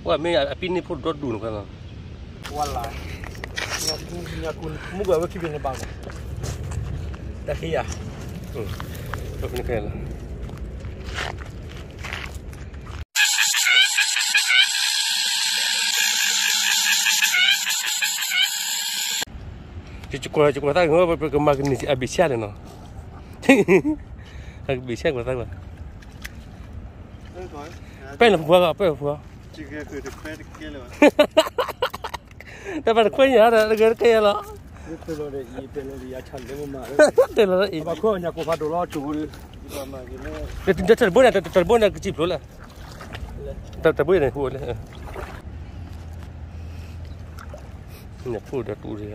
ပှၤမ့ၢ်အပံၣ်န့ၣ်ဖိဒီဒူၣ်န့ၣ်ခွဲလီၤ. ဝါလၢ်, မူကွဲဝဲခံဖျၢၣ်န့ၣ်ဘၣ်မး, တၢ်ခံယၤ, လီၤ. ယကွၢ်သးကမၤကန့ၢ်အဘ့ၣ်ဆၣ်န့ၣ်နီၤ, အကဘ့ၣ်ဆၣ်ကွၢ်သးကွၢ်, ပဲၢ်လီၤဖှီၣ်, ပဲၢ်လီၤဖှီၣ်, တၢ်ဘၣ်တခွဲညါဒီး တဂၤတကဲလီၤ, တဲလီၤအံၤ, တၢ်တဘိန့ၣ် တၢ်တဘိန့ၣ်ကစံၣ်ဖျိလၢ, တၢ်တဘိန့ၣ်ဟိလၢ, နဖိဒီးတူၢ်, န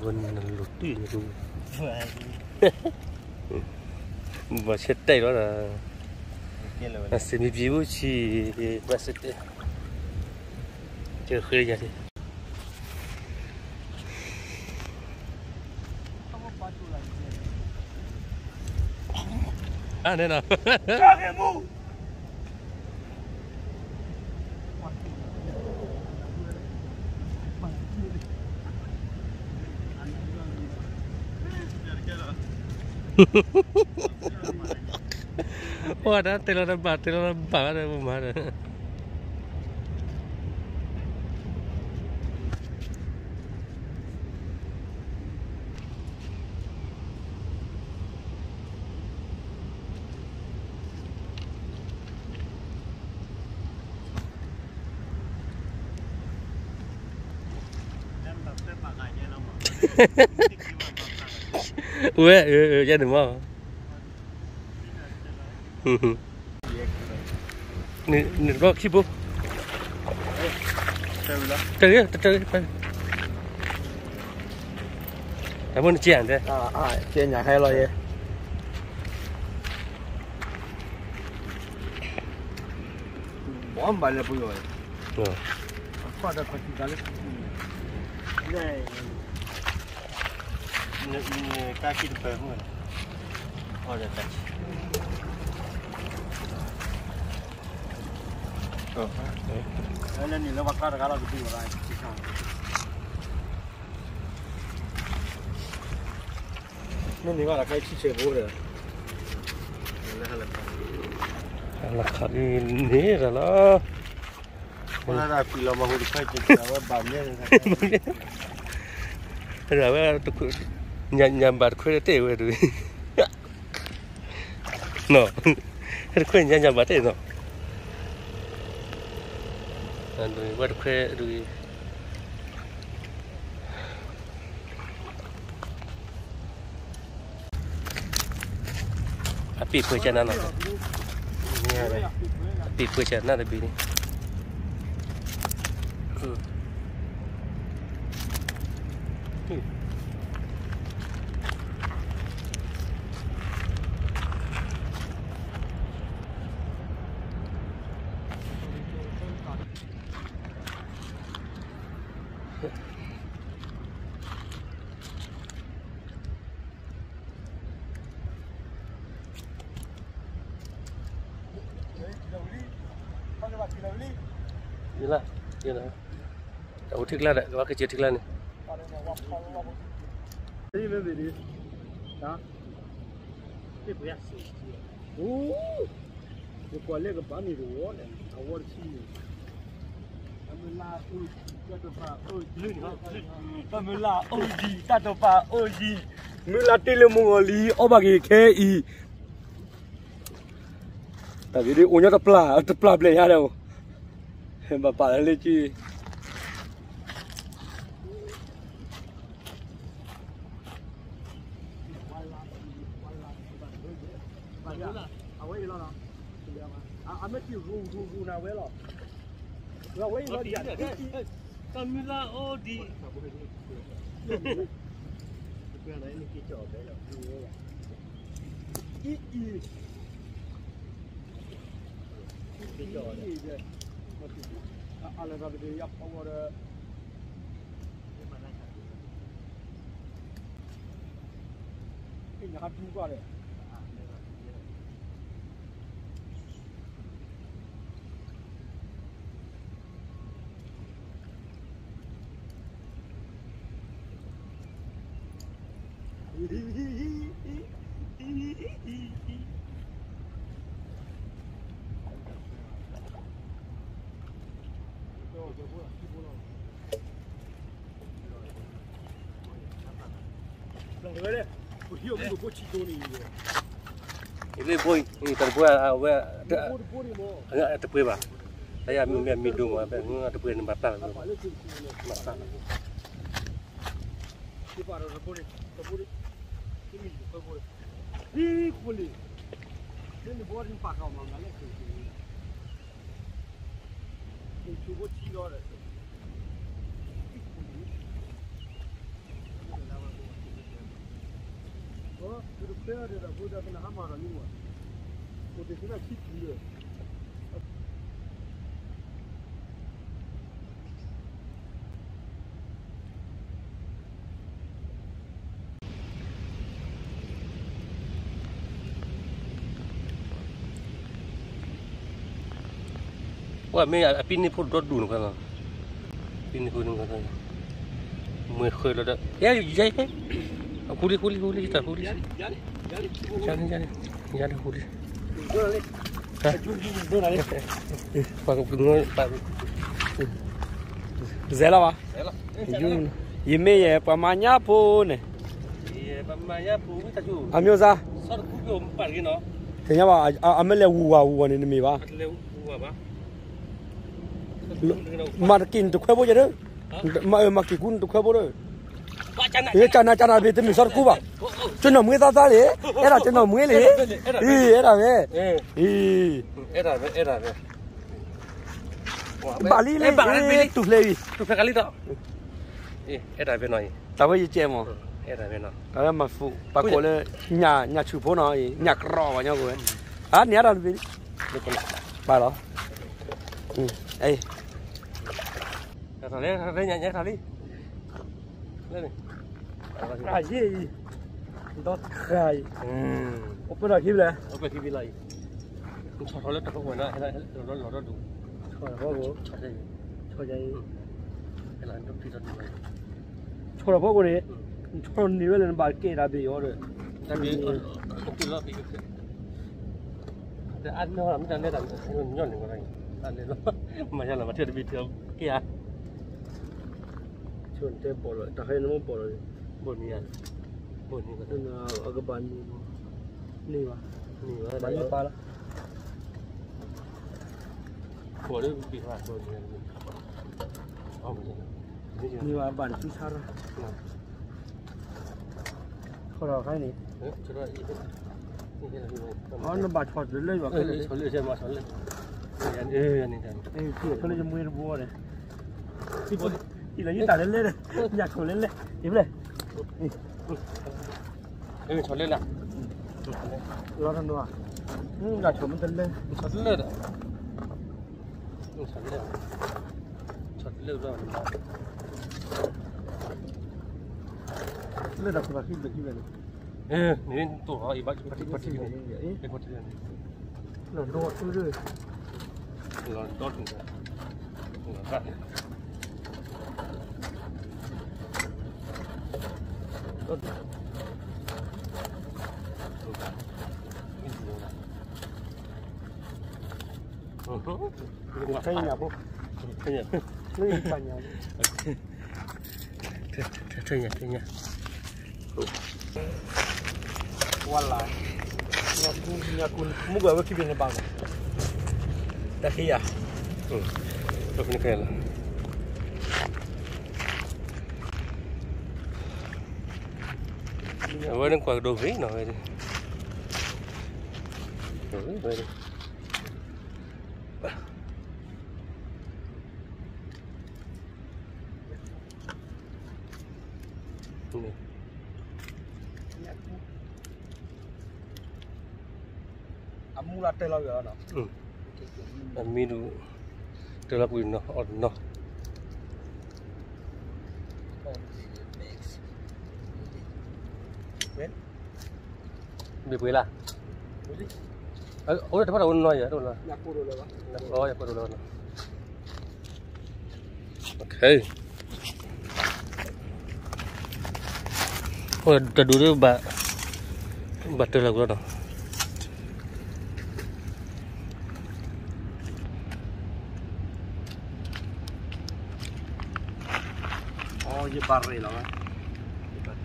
ဖိနလိၤတုၤန, ဘၣ်ဆဲးတဲလီၤဒီး, အစမံပံၤအိၣ်ဆံး, ဘၣ်ဆဲးတဲ, ကဃ့ယၤလံ. အန့ၣ်နီၤ, ပှၤတၢ်တဲလီၤတဘၣ် တဲလီၤတဘၣ်ဒီးပမၤဒီး ဝဲ, ယဲန့ၣ်မး, နတဘျီခံဘိ, တၢ်ဂ့ၤ, တၢ်ဂ့ၤ, အမိၢ်နကဲတဲ, ကဲညါဟဲလီၤယဲ, ဘီဘၣ်လၢပယီၤ, အခီၣ်ဒီးခီၣ်ထံးတၢ်လၢ နတၢ်ခံတပၢၤမုၢ်န့ၣ်, အီၣ်ဒီးတၢ်ဆံ, လၢန့ၣ်လၢပှၤကျါတဂၤလီၤကဒုးဝဲဒၣ်, မ့ၢ်န့ၣ်ဘၣ်လၢခဲဆံဆဲးဖိဒီး, လၢခးဒ်န့ၣ်ဒီးလီၤ. ဝဲဒၣ်ကွံာ်လီၤမၤဟူတခွဲးက့ၤဝဲဘၣ်မ့ၢ်, ဝဲ, ညါဘၣ်တခွဲးတတဲဝဲဒၣ်, နီၤ, တခွဲးညါညါဘၣ်တဲနီၤ, ဝဲတခွဲးဒၣ် အပ့ၢ်ဖှဲဆၢနၤနီၤ, အပ့ၢ်ဖှဲဆၢနၤတဘ့ၣ်န့ၣ်, ယလၢ, ယလၢ, တၢ်အိၣ်ထံကျါဒီး ကဘၣ်ကစၢၢ်ထံကျါန့ၣ်, ယကွၢ်လၢကဘၣ်န့ၣ်တဝီန့ၣ် အဝီတဆံန့ၣ်, တၢ်မုၢ်လၢ်အိၣ်ယံၤ, တၢ်တပာ်အိၣ်ယံၤ, တၢ်တပာ်အိၣ်ယံၤ, မုၢ်လၢ်တ့ၢ်လၢမုၢ်ဂီၤလံ အီၣ်ဘၣ်က့ၤခဲအံၤ, တၢ်ဂ့ၤဒ်အိၣ်ညီတပျၢ် တပျၢ်ဘျဲၣ်ညါဒီး, ဘၣ်ပာ်လၢလၢကံ အဝဲအံၤလီၤ, အမ့ၢ်တံၢ်ရူၤရူၤရူၤနၤဝဲလီၤ, ဝဲအံၤလီၤ, တၢ်မုၢ်လၢ်အိၣ်ဒံး, အံၤအံၤ, အံၤအံၤ, အလၢတၢ်တဘ့ၣ်ယၤဖီဝီဒီး ညါတူၢ်ကွၢ်ဒီး, လၢဘိအံၤ တၢ်တပှဲၤအဝဲ တပှဲၤဘၣ်, တၢ်ယမ့ၢ်မ့ၢ်မ့ၢ်ဒိၣ်မး ဖဲတပှဲၤန့ၣ်ဘၣ်ပျၢ်လီၤ, ဘၣ်ပျၢ်လီၤ, ပှၤမ့ၢ်အပံၤန့ၣ်ဖိဒီဒူၣ်န့ၣ်ခွဲ, ပံၤန့ၣ်ဖိန့ၣ်ခွဲ, မွဲဃၢလီၤဒီး ယဲယဲ, အဃူလံဃူလံဃူလံတၢ်ဃူလံ, ယၤန့ၣ်ယၤန့ၣ် ယၤန့ၣ်ဃူလံ, ပှၤကပူၤ, စဲးလီၤဘၣ်, ယမ့ၢ်ယဲပှၤမၤညါဖိန့ၣ်, အမျိုးသား, သ့ၣ်ညါဘၣ်, အမ့ၢ်လဲၤဝူၤဝါဝူၤဝါန့ၣ် နမ့ၢ်ဘၣ်, မၤတက့ၢ်နတခွဲဘိယဲၢ်ဒီး, မၤက့ၤကူနတခွဲဘိဒီး, ကနၤကနၤတဘ့ၣ် တမ့ၢ်စီတကူဘၣ်, တနီၢ်မွေးသားသားလံ, အဲၣ်ဒၣ်တနီၢ်မွေးလံ, အဲၣ်ဒၣ်ဝဲ, ဘၣ်လံလံ, တူၢ်ဖျဲးအံၤ, တူၢ်ဖျဲးကလံဒီး, တၢ်ဝဲယကဲမး, မၤဖူး ပှၤကိးလၢ ညၣ်ဆူၣ်ဖိနီၤ, ညၣ်ကရီဘၣ်ညီကဝဲ, အါန့ၢ်အါတၢ်တဘ့ၣ်, ဘၣ်လီၤ, ညၣ်ညၣ်ထီၣ်လံ, အံၤ, ဒီခါအံၤ, အိၣ်ပၢၢ်ထီၣ်ခံဘျဲၣ်, အိၣ်ပၢၢ်ခံဘျဲၣ်လီၤအံၤ, ဆီၣ်ထီၣ်လၢတၢ်ဖီခိၣ်ဝဲဒၣ်, လီၤဒီဒူၣ်, ဆီၣ်ထီၣ်ဖီခိၣ်, ဆီၣ်ထီၣ်ဖီခိၣ်, ဆီၣ်ထီၣ်ဖီခိၣ်န့ၣ်, နဆီၣ်ထီၣ်န့ၢ်ဝဲလၢနဘၣ်ကဲတၢ်ဘ့ၣ်အီၤဒီး, တၢ်ဘ့ၣ်, တၢ်အါန့ၢ်မ့ၢ်တၢ်လဲၤတၢ်ညီန့ၣ်, တၢ်လဲၤလီၤ, မၤယါလီၤ မၤထၢၣ်တဘ့ၣ်ထၢကဲဧါ, ဆိတဲဘီၣ်လီၤ တၢ်ခါအံၤနမ့ၢ်ဘီၣ်လီၤ, ဘီၣ်န့ၣ်ဧါ, ဘီၣ်န့ၣ်, အကဘၣ်န့ၢ်, န့ၢ်ဘၣ်, န့ၢ်ဘၣ်, ဘၣ်န့ၢ်ပၢ်လီၤ, ဘီၣ်လၢဘံၣ်ဃာ်, န့ၢ်ဘၣ်ဘၣ်န့ၣ်သံဆါရၣ်, ဆီၣ်ထီၣ်ခါန့ၣ်, နဘၣ်ဆီၣ်တလၢဘၣ်ခဲလၢာ်, ဆီၣ်လၢယမွေးတဘိန့ၣ်, လၢယတၢ်လဲၣ်လဲၣ်, ညၣ်ဆိၣ်လဲၣ်လဲၣ်, အံၤဖျဲၣ်, ဆီၣ်လဲၣ်လၢ, လီၤတနီၤ, ညၣ်ဆိၣ်မ့ၢ်တလဲၣ်, ဆီၣ်တလၢဒီး, ဆီၣ်တလၢဒီး, လၢတၢ်ခိၣ်တၢ်ခံဘျဲၣ်ခံဘျဲၣ်န့ၣ်, မ့ၢ်တိၢ်အီၤ အံၤဘၣ်ပှၤထံၣ်န့ၣ်, ပှၤထံၣ်န့ၣ်, လီၤဒီဒူၣ်, လီၤဒီဒူၣ်, လီၤဒီဒူၣ်, ထဲညါ, ထဲညါ, ထဲညါ, ဝါလၢ်, ညၣ်ကူ, မူကွၢ်ဝဲခံဘ့ၣ်န့ၣ်ဘၣ်, တၢ်ခံယၤ, တၢ်ခံယၤလီၤ, အဝဲန့ၣ်ကွၢ်ကဒိၣ်ဂ့ၤနီၤဝဲ, ဝဲ အမူလၢတဲလီၤဝဲနီၤ, အမံၤဒုး, တဲလီၤကွံာ်နီၤ, အီၣ်နီၤ, ဘ့ၣ်ပှ့ၤလၢ်, အိၣ်တဖၣ်တအိၣ်နီၤယၤ, အိၣ်လီၤ, ယၤကိၢ်ဒိၣ်လၢၤဘၣ်, တဒူၣ်ဒၣ်, ဘၣ်တၢ်လၢာ်ကွံာ်လီၤနီၤ, ယဘၣ်ရဲၣ်လီၤဝဲ, ယဘၣ်ရဲၣ်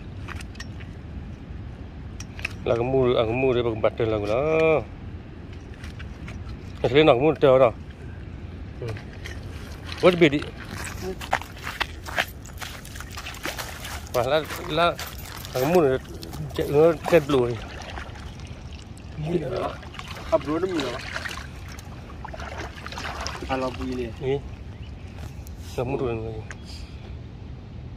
လၢကမူၣ် အကမူၣ်ဒီး ပကဘၣ်တၢၢ်လီၤကွံာ်လီၤ. အချ့နီၤ ကမူၣ်တၢၢ်အီၤနီၤ. ဝဲတဘ့ၣ်ဒံး လၢ လၢ အကမူၣ်န့ၣ် တဲဘျိၣ်န့ၣ် မုၢ်လီၤ, အဘျိတမုၢ်လီၤ, အလီၤဘှံးန့ၣ်, အမူၣ်တအိၣ်,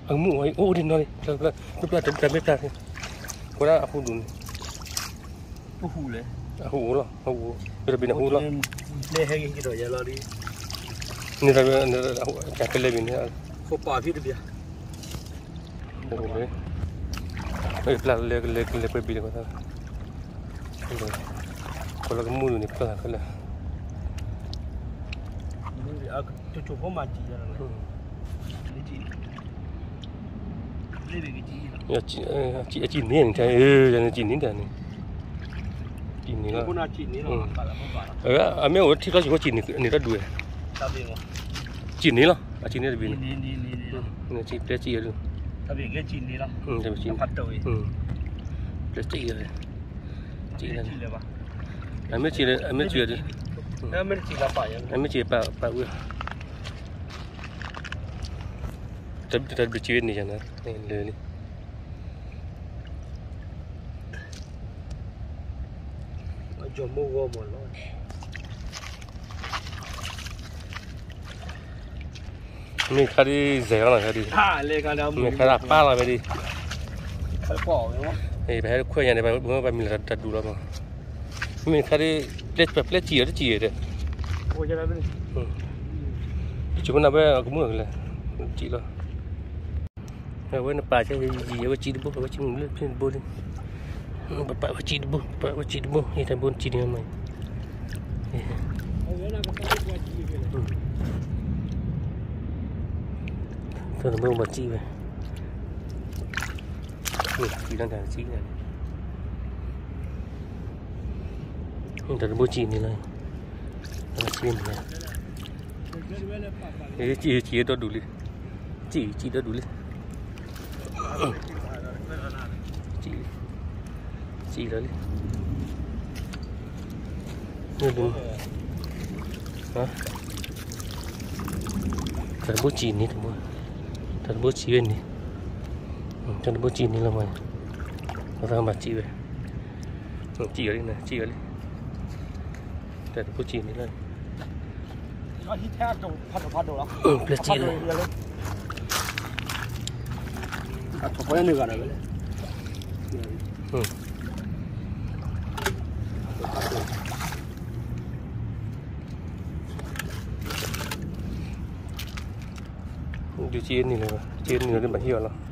အမူၣ်အိၣ်ဒ်နီၤလံ, ပျၢ် ပျၢ် ပျၢ် ပျၢ် ပျၢ် အဃိဒူၣ်န့ၣ်, အဟူးလဲၣ်, အဟူးအိၣ်လီၤ, အဟူးအိၣ်, ပတဘ့ၣ်န့ၣ်ဟူးလီၤ, န့ၣ်တဘ့ၣ် ကလဲၤဘ့ၣ်န့ၣ်, ပျၢ်လၢ လဲၤ လဲၤ လဲၤကွဲဘ့ၣ်လၢၤ, ကွဲလၢကမူၣ်ဒူၣ်န့ၣ် ပျၢ်ခဲလၢာ်, အကၠိဖိမၤစံၣ်, အစံၣ်န့ၣ်န့ၣ်, စံၣ်န့ၣ်လီၤ, အမ့ၢ်အိၣ်ထံချီစံၣ်ဖိစံၣ်န့ၣ်တဒူၣ်, စံၣ်န့ၣ်လီၤ, အစံၣ်န့ၣ်တဘ့ၣ်န့ၣ်, ပျဲစံၣ်, ပျဲစံၣ်, ပျဲစံၣ်, အမ့ၢ်စံၣ်, အမ့ၢ်စံၣ်, အမ့ၢ်စံၣ်ပာ်ဝဲ, တၢ်တဘ့ၣ်စံၣ်ဝဲန့ၣ်ယၤန့ၣ်, လၢာ်လံ မ့ၢ်ခါဒ်စဲးအီၤနီၤ, မ့ၢ်ခါဒ်အပၢ်လီၤဝဲဒၣ်, ပဟဲခွဲးညါန့ၣ် ပမံၤလီၤတၢ်ဒူၣ်လီၤမး, မ့ၢ်ခါဒ် ပျဲစံၣ်အီၤတစံၣ်ဒီး, ယဆိကမိၣ်နၢ်ဝဲအကမူၣ်လီၤ, စံၣ်လီၤ. အဝဲနပာ်ဆဲးယံာ်ယံာ် အဝဲစံၣ်တဘိ အဝဲစံၣ်မုၢ်လၢဖျၢၣ်တဘိလံ, ပပာ်ဝဲစံၣ်တဘိ ပပာ်ဝဲစံၣ်တဘိ ယတၢ်ဘိစံၣ်န့ၣ်မး, တၢ်တဘိဘၣ်စံၣ်ဝဲ, စံၣ်လီၤတၢ်စံၣ်န့ၣ်, တၢ်တဘိစံၣ်န့ၣ်လီၤ, စံၣ်န့ၣ်လီၤ, စံၣ် စံၣ်ဒီဒူၣ်လံ, စံၣ် စံၣ်ဒီဒူၣ်လံ, စံၣ်လီၤလံ, တၢ်တဘိစံၣ်န့ၣ်တဘိ, တၢ်တဘိစံၣ်ဝဲန့ၣ်, တၢ်တဘိစံၣ်န့ၣ်လီၤမး, ပသးမၤစံၣ်ဝဲ, စံၣ်လီၤလံ စံၣ်လီၤလံ, တၢ်တဘိစံၣ်န့ၣ်လီၤ, ပျဲစံၣ်လီၤ, ဒုးစံၣ်န့ၣ်လၢၤ, စံၣ်န့ၣ်လၢၤဘၣ်ဟံၣ်အီၤလီၤ.